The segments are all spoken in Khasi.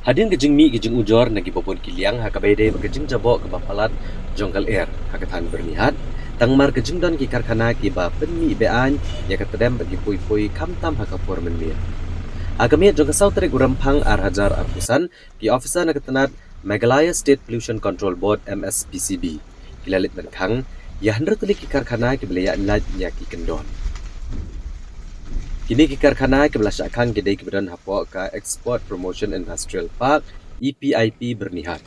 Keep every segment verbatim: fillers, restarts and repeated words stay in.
Hadien ka jingmih ki jingujor na kiba bun ki liang ha kaba ïadei bad ka jingjaboh kaba palat jong ka lyer ha ka thaiñ Byrnihat, tang namar ka jingdon ki karkhana kiba pynmih be-aiñ ïa ka tdem bad ki pui pui khamtam ha ka por mynmiet. Ha ka miet jong ka saw tarik u Rymphang ar hajar arphew san, ki officer na ka tnat Meghalaya State Pollution Control Board, M S P C B, ki la leit ban khang ïa hynriew tylli ki karkhana kiba la ïaid lait ïa ki kyndon. Kine ki karkhana kiba la shah khang ki dei kiba don hapoh ka Export Promotion Industrial Park, E P I P, Byrnihat.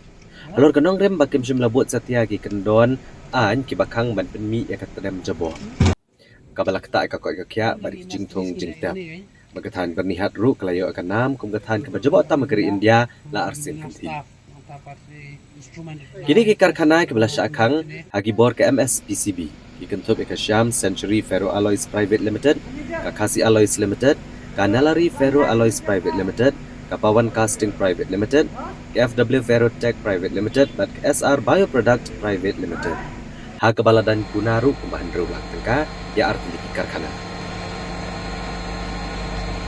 Halor ka nongrem ba kim shym la bud satia ki kyndon aiñ kiba khang ban pynmih ïa ka tdem jaboh, kaba la ktah ïa ka koit ka khiah bad ki jingthung jingtep. Bad ka thaiñ Byrnihat ruh ka la ïoh ïa ka nam kum ka thaiñ kaba jaboh tam ha ka ri India la arsien kynthih. Kine ki karkhana kiba la shah khang ha ki bor ka M S P C B ki kynthup ïa ka Shyam Century Ferro Alloys Private Limited, ka Khasi Alloys Limited, ka Nalari Ferro Alloys Private Limited, ka Pawan Casting Private Limited, ka F W Ferrotech Private Limited bad ka S R Bioproduct Private Limited. Ha kaba la daiñ kuna ruh kumba hynriew lak tyngka ïa ar tylli ki karkhana.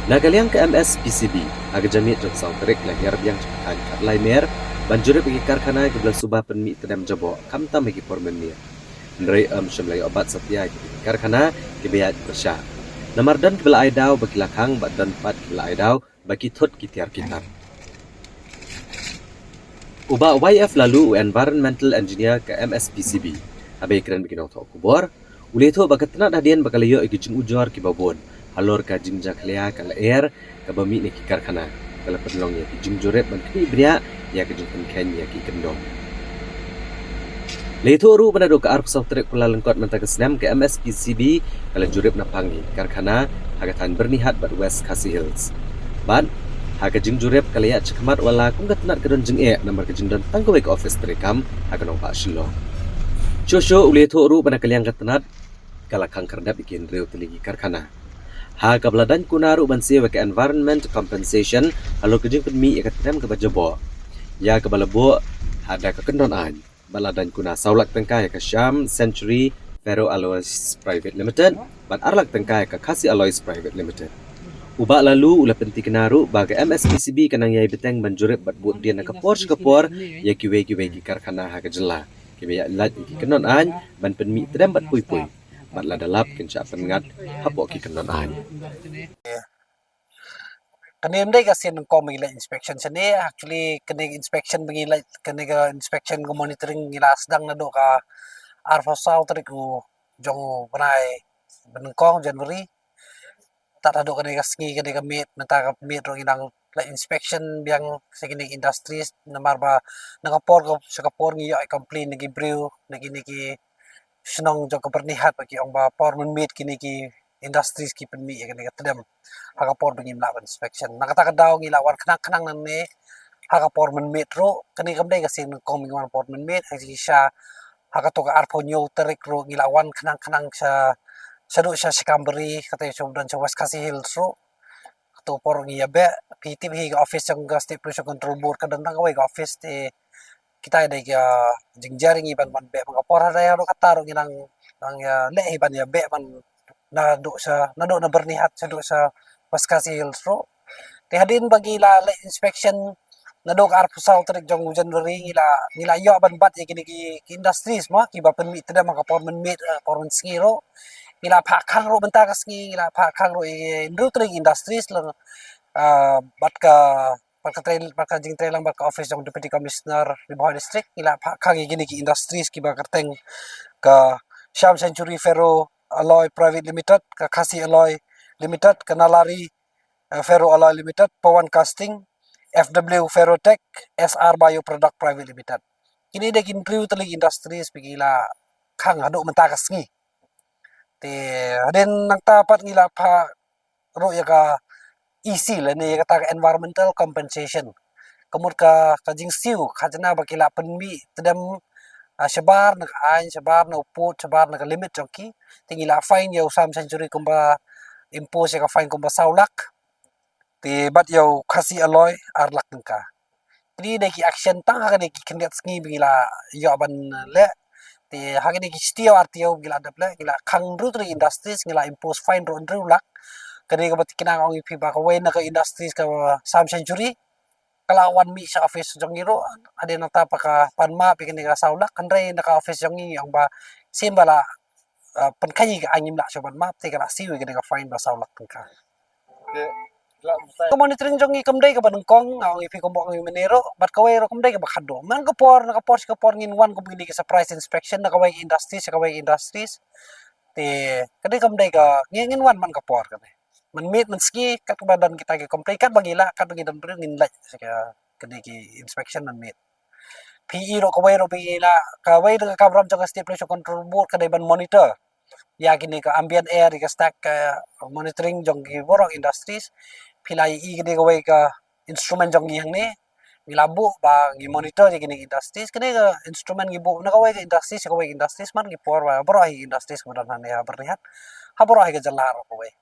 Na ka liang ka M S P C B, ha ka jingmih jong saw tarik la hiar biang sha ka thaiñ Khatlai Mer ban jurip ïa ki karkhana kiba la suba pynmih tdem jaboh khamtam ha ki por mynmiet. Hynrei ym shym la ïoh bat satia ïa ki karkhana kiba ïaid pyrshah, namar don kiba la ai daw ba ki la khang bad don pat kiba la ai daw ba ki thut ki tiar ki tar. U Bah Y F Laloo, u Environmental Engineer ka M S P C B, haba ïakren bad ki nongthoh khubor, u la ïathuh ba ka tnat hadien ba ka la ïoh ïa ki jingujor kiba bun halor ka jingjakhlia ka lyer kaba mih na ki karkhana, ka la pynlong ïa ki jingjurip ban khmih bniah ïa ka jingpynkheiñ ïa ki kyndon. La ïathuh ruh ba naduh ka arphew saw tarik Kyllalyngkot mynta ka snem, ka M S P C B ka la jurip naphang ïa ki karkhana ha ka thaiñ Byrnihat bad West Khasi Hills. Bad ha ka jingjurip ka la ïaid shakhmat wat la kum ka tnat ka don jingeh namar ka jingdon tang kawei ka office treikam ha ka nongbah Shillong. Shuh shuh u la ïathuh ruh ba na ka liang ka tnat ka la khang khyrdep ïa ki hynriew tylli ki karkhana. Ha kaba la daiñ kuna ruh ban siew ïa ka Environment Compensation halor ka jingpynmih ïa ka tdem kaba jaboh, ïa kaba la buh ha da ka kyndon aiñ. Bad la daiñ kuna saw lak tyngka ïa ka Shyam Century Ferro Alloys Private Limited bad ar lak tyngka ïa ka Khasi Alloys Private Limited. U Bah Laloo u la pynthikna ruh ba ka M S P C B ka nang ïai bteng ban jurip bad bud dien na ka por sha ka por ïa kiwei kiwei ki karkhana ha ka jylla kiba ïaid lait ïa ki kyndon aiñ ban pynmih tdem bad pui pui, bad lada lap kin shah pynngat hapoh ki kyndon aiñ. Kane ym dei ka sien nyngkong ba ngi leit inspection shane. Actually kane ka inspection ba ngi leit, kane ka inspection ka monitoring ngi la sdang naduh ka arphew saw tarik u jong u bnai ba nyngkong, January. Tad haduh kane ka sngi, kane ka miet, mynta ka miet ruh ngi dang leit inspection biang sha kine ki industries, namar ba na ka por sha ka por ngi ïoh complain na ki briew na kine ki shnong jong ka Byrnihat ba ki ong ba por mynmiet kine ki industries ki pynmih ïa kane ka tdem ha ka por ba ngim lah ban inspection. Na kata ka daw ngi la wan khnang khnang nangne ha ka por mynmiet ruh. Kane kam dei ka sien nyngkong ba ngi wan por mynmiet, ha shisha ha kato ka arphew hynñiew tarik ruh ngi la wan khnang khnang sha, shaduh sha Shikambari, kata sha, don sha West Khasi Hills ruh. Kato por ngi ïa beh, phi tip hi ka office jong ka State Pollution Control Board ka don tang kawei ka office, te kita ïa dei ka jingjar ïa ngi ban wan beh man ka por. Hadien haduh katta ruh ngi nang, nang ïa leh hi ban ïa beh man naduh sha, naduh na Byrnihat shaduh sha West Khasi Hills ruh. Te hadien ba ngi la leit inspection naduh ka arphew saw tarik jong u January ngi la, ngi la ïoh ban bat ïa kine ki, ki industries mo kiba pynmih tdem ha ka por mynmiet, eh, por mynsngi ruh. Ngi la phah khang ruh mynta ka sngi, ngi la phah khang ruh ïa hynriew tylli ki industries lang, ah, bad ka, bad ka trei, bad ka jingtrei lang bad ka office jong Deputy Commissioner Ri Bhoi District, ngi la phah khang ïa kine ki industries kiba kyrteng ka Shyam Century Ferro Alloy Private Limited, ka Khasi Alloy Limited, ka Nalari, eh, Ferro Alloy Limited, Pawan Casting, F W Ferrotech, S R Bioproduct Private Limited. Kine dei ki hynriew tylli ki industries ba ngi la khang haduh mynta ka sngi. Te hadien nangta pat ngi la phah ruh ïa ka E C lane ïa kata ka environmental compensation. Ka mut ka, ka jingsiew khajna ba ki la pynmih tdem, ah, shabar na ka aiñ, shabar na u pud, shabar na ka limit jong ki. Te ngi la fine ïa u Shyam Century kumba impose ïa ka fine kumba saw lak. Te bad ïa u Khasi Alloy ar lak tyngka. Kine dei ki action tang ha kane ki khyndiat sngi ba ngi la ïoh ban leh. Te ha kine ki shi taïew ar taïew ba ngi la dep leh, ngi la khang hynriew tylli industries, ngi la impose fine ruh hynriew lak. Kane kaba thikna nga ong ïa phi ba kawei na ka industries ka Shyam Century. ka la wan mih sha office jong ngi ruh, hadien nangta pat ka pan map ïa kane ka saw lak, hynrei na ka office jong ngi ong ba shisien ba la, ah, pynkhein ïa ka, ngim lah shuh ban map, te ka la siew ïa kane ka fine ba saw lak tyngka. Ka monitoring jong ngi kam dei kaba nyngkong, nga ong ïa phi kumba ong ïa mynne ruh, bad kawei ruh kam dei kaba khadduh. Man ka por na ka por sha ka por ngin wan kum kine ki surprise inspection na kawei ka industry sha kawei ka industry. Te ka dei kam dei ka, ngin, ngin wan man ka por kane. Mynmiet mynsngi katba don kita ki complain, katba ngi lah, katba ngi don briew ngin leit sha ka, kane ki inspection mynmiet. Phi i ruh kawei ruh phi i la, kawei na ka kamram jong ka State Pollution Control Board ka dei ban monitor ïa kine ka ambient air, ïa ka stack, ka monitoring jong ki baroh industries. Phi la i kine kawei ka instrument jong ngi hangne, ngi la buh ba ngi monitor ïa kine industries. Kine ka instrument ngi buh na kawei ka industries, kawei industries, man ki por ba baroh hi industries kaba don hangne ha Byrnihat, ha baroh hi ka jylla ruh kawei.